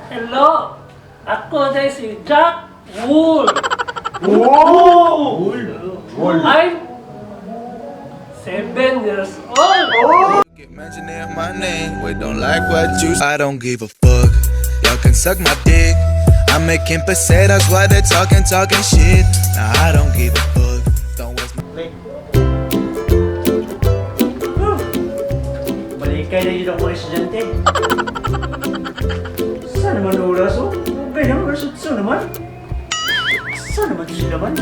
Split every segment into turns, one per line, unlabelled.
Hello! Ako na si Jack Wool.
Wow! Wool.
I'm 7 years old.
Keep mentioning my name, we don't like what you. I don't give a fuck. Y'all can suck my dick. I'm making pesetas while they're talking, talking shit. Now I don't give a fuck. Don't waste my.
Wait. Balikay na yun ang mga estudyante. Saan naman oras, oh? Okay naman, oras saan naman? Saan naman sila man?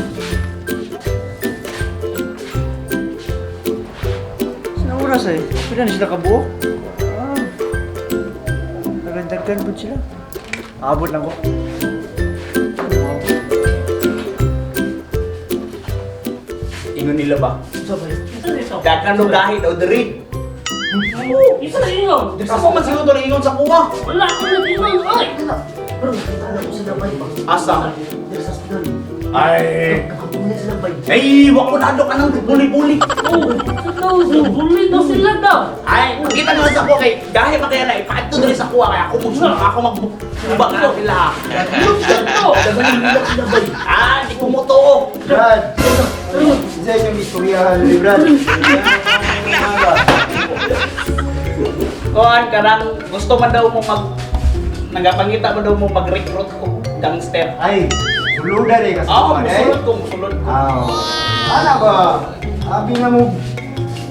Saan ang oras eh? Pila na sila kabuo? Ah. Nagandagkan po sila. Abot lang ko.
Ingon nila ba?
Sa ba yun?
Isa na ito.
Daghang lugahi daw diri.
Isa na ingon.
Ako man siguro na ingon sa kuha.
Wala ako nag-ingon. Ay!
Pero nakita na ko sila ba?
Asa?
Diri sa hospital.
Ay.
Nakapunan sila ba?
Ay, wa ko nado ka nang buli-buli.
Oh, sa daw, bully daw sila daw.
Ay, kita naman sa kuha kay dahil pa kaya na ipaadto diri sa kuha kay ako mo ako magbubak na sila.
Ito!
Ah, di ko mo to.
Brad! Isa yung istorya ni Brad.
Kuan karang gusto man daw mo mag nagapangita man daw mo mag-recruit og gangster.
Ay, suludan eh kasi.
Oo, musulod ko, musulod ko.
Ah, ana ba? Abi na mo,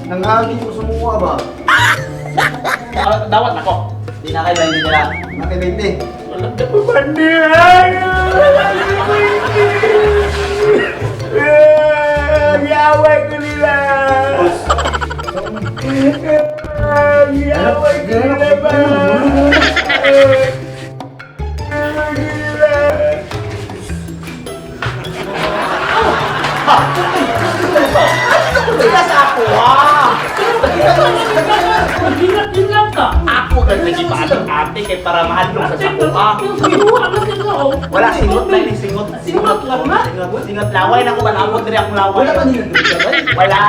nangagi ko sumuha ba?
Ah, dawat ako.
Di na kayo ba hindi nila?
Nakibente.
Wala ka pa.
Gaway ko nila. Gaway ko nila ba? Sila sa ako ah.
Naghilat-hilat ka.
Ako na lagi pa ate kay para mahadlok sa
Ate,
ako ah.
kinuha na sila, oh.
Wala singot lang ni singot.
Singot lang na?
Singot, singot laway na ko malabot diri akong laway.
Wala ba nila dito?
Wala.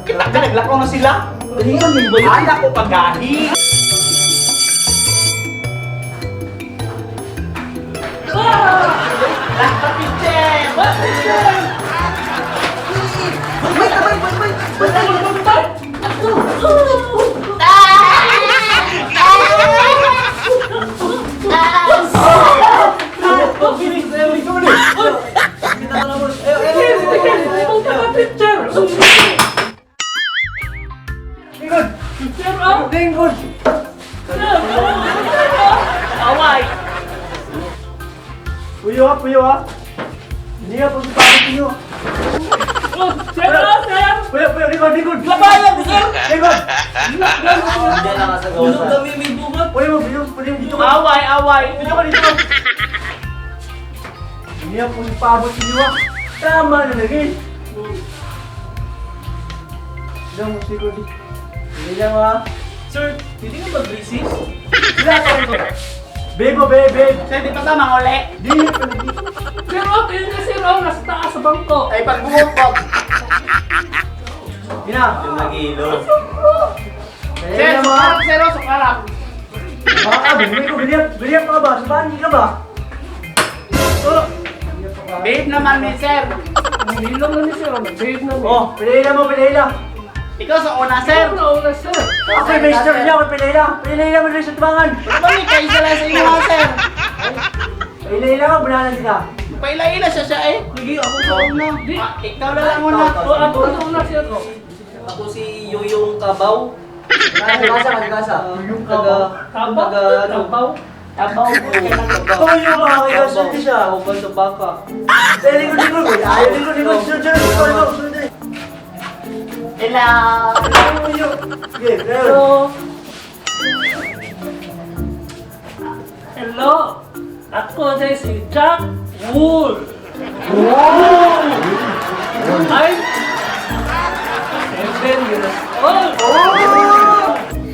Kita ka naglakaw na sila.
Kaningan mo ba yun?
Ala ko pagahi.
Teacher!
Lingkod!
Teacher, oh!
Lingkod!
Sir, oh!
Away.
Puyo ha, puyo ha! Hindi ka po sa pangit niyo.
Oh, sir, oh, sir!
Puyo, puyo, lingkod, lingkod!
Labayan, sir!
Lingkod!
Bulog kami may bungat.
Puyo mo, puyo, puyo, dito ka.
Away, away.
Dito ka, dito ka. Hindi ka po sa pabot niyo ha. Tama na lagi. Hindi mo siguro di. Hindi lang ha.
Sir, hindi ka mag-resist?
Wala ka rin ko. Babe, oh, babe, babe.
Sir, di pa ta manguli.
Di, di.
Sir, oh, tingnan niya, sir, oh, nasa taas sa bangko.
Ay pagbuhok ko.
Ina.
Yung nagilo.
Sir,
Sir, sukarap, sir, oh, sukarap.
Baka, bumili ko, bili bili pa ka ba? Sabaan ka ba? Oh.
Babe naman ni sir.
Nilong na ni sir, oh, nag-save na ni.
Oh, piliin mo, piliin lang.
Ikaw sa una, sir.
Sir, nauna, sir.
Ako yung mister niya, ako piliin lang. Piliin mo rin sa tubangan.
Ano ba may kaisa lang sa inyo, sir?
Piliin lang, bananan sila.
Paila-ila siya siya eh.
Sige, ako sa una. Di,
Ah, ikaw na lang una.
oh, ako sa una, sir, oh.
Ako si Yoyong Kabaw.
Kasa, kasa.
Yung taga
Tabaw,
taga ano,
tabaw.
Tabaw. Tabaw.
Oh, yung mga kaya, sulti siya.
Tabaw sa baka.
Eh, lingkod, lingkod. Ayaw, lingkod, lingkod. Sunod, sunod, lingkod, lingkod, sunod.
Hello.
Sige, ayun.
Hello. Hello. Ako na si Jack Wool. I'm 7 years old.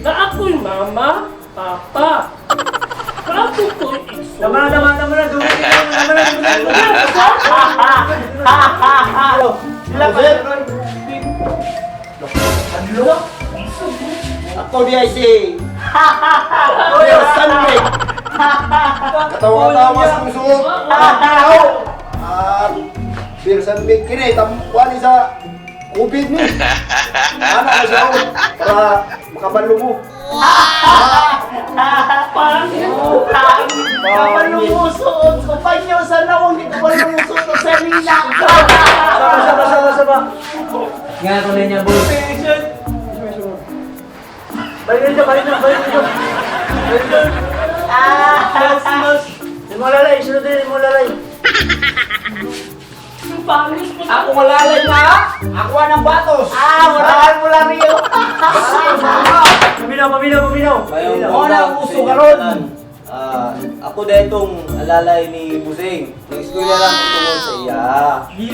Na ako'y mama, papa. Na ako ko'y igsoon.
Tama na, tama na, tama na. Dugo, tama na, tama na, tama na.
Sila pa.
Ako di ay si... Oyo, Sunday! Katawa-tawa sa suot. Tao. Ah, Pearson Big kini tampuan ni sa COVID ni. Ana ka siya oh, para makabalo mo.
Kapag lumusuot ko pa niyo sa nawang di ko lumusuot sa nila.
Saba, saba, saba, saba.
Nga ko na niya, boss.
Balik na dito, balik na, balik na dito. Balik na.
Ah!
Di mo lalay, sunod din, di mo lalay.
Yung pangit mo.
Ako malalay na. Ako ang batos. Ah, wala mo lang riyo.
Paminaw, paminaw, paminaw.
Mayong
Wala
buntag
uso
sa inyong
karon.
tanan. Ah, ako na itong alalay ni Busing. Nag-eskwela lang ko tungod sa iya.
Di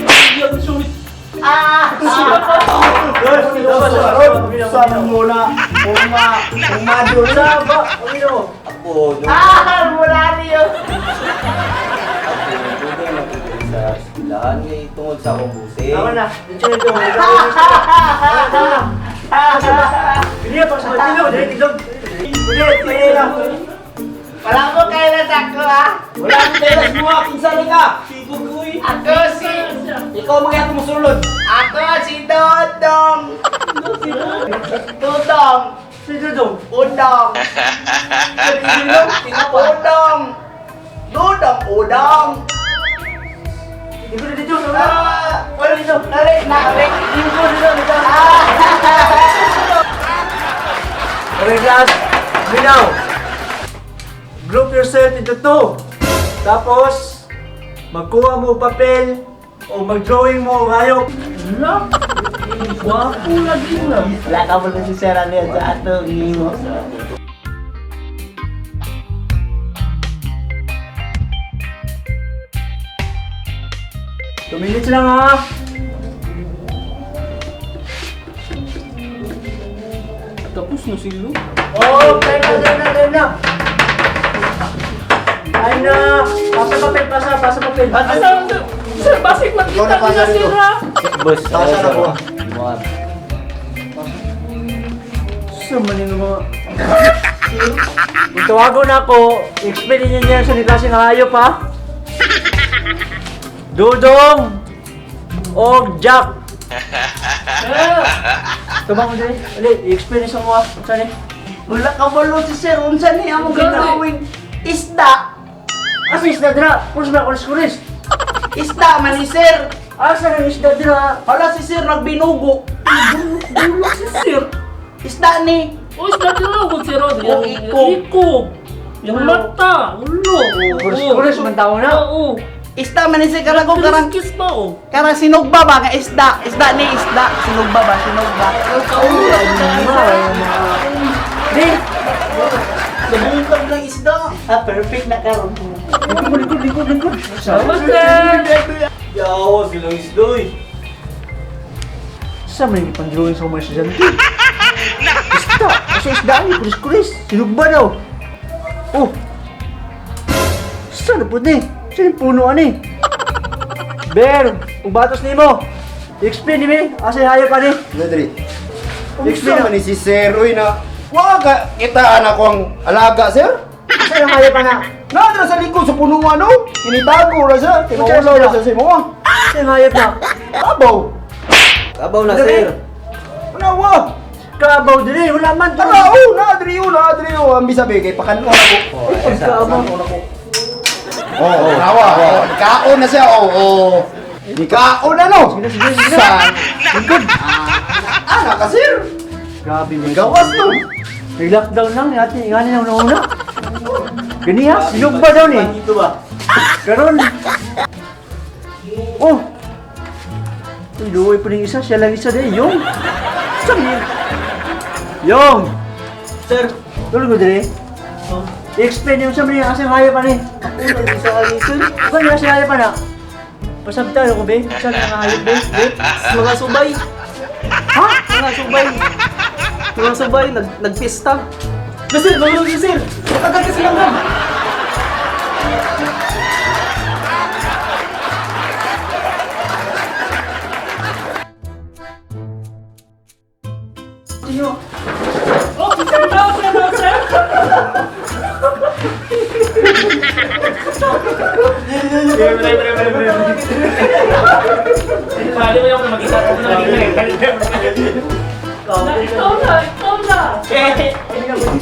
ang sumit.
Ah!
Saba, saba, paminaw,
Sa
paminaw.
muna, uma, umadol.
Saba, paminaw.
Ako, doon
Ah, wala riyo.
ako, doon nagtuloy sa eskwelahan ngay tungod sa akong Busing.
Tama na. Dito na, dito na. Tama na. Pili pa sa tigog, dili tigog. Pili, pili na.
Wala mo kailan ako ah.
Wala akong telas mo ah, kinsa ni ka?
Ako si
Ikaw mga tumusulod.
Ako si Dodong. Dodong.
Si Dudong.
Udong. Udong. Dudong udong.
Dito na dito, tama na.
Ah, wala dito. Nalik na, nalik.
Dito, dito, dito.
Ah.
Okay, class. Minaw. Group yourself into two. Tapos, magkuha mo papel o mag-drawing mo og hayop.
Wala. Gwapo lagi na.
Wala ka mo si Sir ano yan sa atong imo.
2 minutes lang ha.
Tapos na sila.
Oh, time na, time na, time na. Time na. Pasa papel, pasa, pasa papel.
Asa, sir, basig
Ikaw na
makita
pasa
nila
dito.
sila.
Boss,
Tasa na po.
Sa man yung mga... Kung tawagon ako, explain ninyo niya sa klase ng hayop ha. Dudong og Jack. Tumang mo dali. Ali, i-explain niyo sa mga. Saan eh?
Wala ka mo si Sir unsa ni among ginawing isda.
Asa isda dira? Puros ba kuris-kuris?
Isda man ni Sir.
Asa ng isda dira?
Hala si Sir nagbinugo.
Dulo si sir.
Isda ni.
O, isda dila ko sir.
Oh, ikog.
Ikog. Yung mata, ulo.
Kuris-kuris man tao na.
Oo.
Isda man ni Sir karang ko karang
Kiss pa oh.
karang sinugba ba nga isda. Isda ni isda. Sinugba ba sinugba.
Di!
Nabungkag ng isda. Ah, perfect na karon.
Lingkod, lingkod, lingkod, lingkod.
Salamat sir.
Yawa silang isdoy.
Sa man yung pang-drawing sa mga estudyante? Isda! Asa isda ni? Kuris-kuris! Sinugba daw! Oh! Saan na po ni? Saan yung puno ani? Ber! Ubatos ni mo! Explain ni mi! Asa yung hayop ani?
Dre.
Explain
Unsa man ni si Sir uy na wa ka kitaan ako ang alaga sir.
Asa yung hayop ana?
Naa sa likod sa punuan no. Kinitago ra siya, tinuulaw ra siya sa imo.
Asa yung hayop na?
Abaw.
Kabaw na, sir.
Ano wa?
Kabaw diri! Wala man!
Tara oh, naa diri oh, naa diri oh. Ang bisabi kay pakanon ako.
Oh, ay, sa-
Pakanon ako. Oh, oh, nawa. Oh, nikaon na siya. Oh, oh. Nikaon na no.
Sige, sige, sige.
Sa likod. Ah, naka sir.
Grabe man.
Gawas to.
May lockdown lang, natin ingani na una-una. Gani ha, sinugba daw ni.
Dito ba?
Garon. Oh. Uy, luoy pa rin isa, siya lang isa din. Yung. Saan yun? Yung.
Sir,
Tulog ko dire. I-explain yung sa mga asang hayop ani.
ako lang isa ani, sir.
Kung ano asang hayop ana? Pasabta ko be. Saan ang hayop be? Be?
Mga subay.
Ha?
Mga subay. Mga subay, nagpista. Na, sir, nahulog si sir. Matagal kasi lang ma'am.
Oh, sir, no, sir, no, sir.
Pre, pre, pre, pre. Pali mo yung makita ko na makita eh.
Na, ikaw na, ikaw na.
Eh,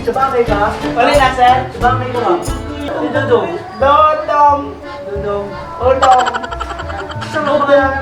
Sabagay ka?
wala na, sir.
Sabagay ka ba? Si Dudong.
Dodong.
Dudong.
Dodong.
Sa mga pangalan?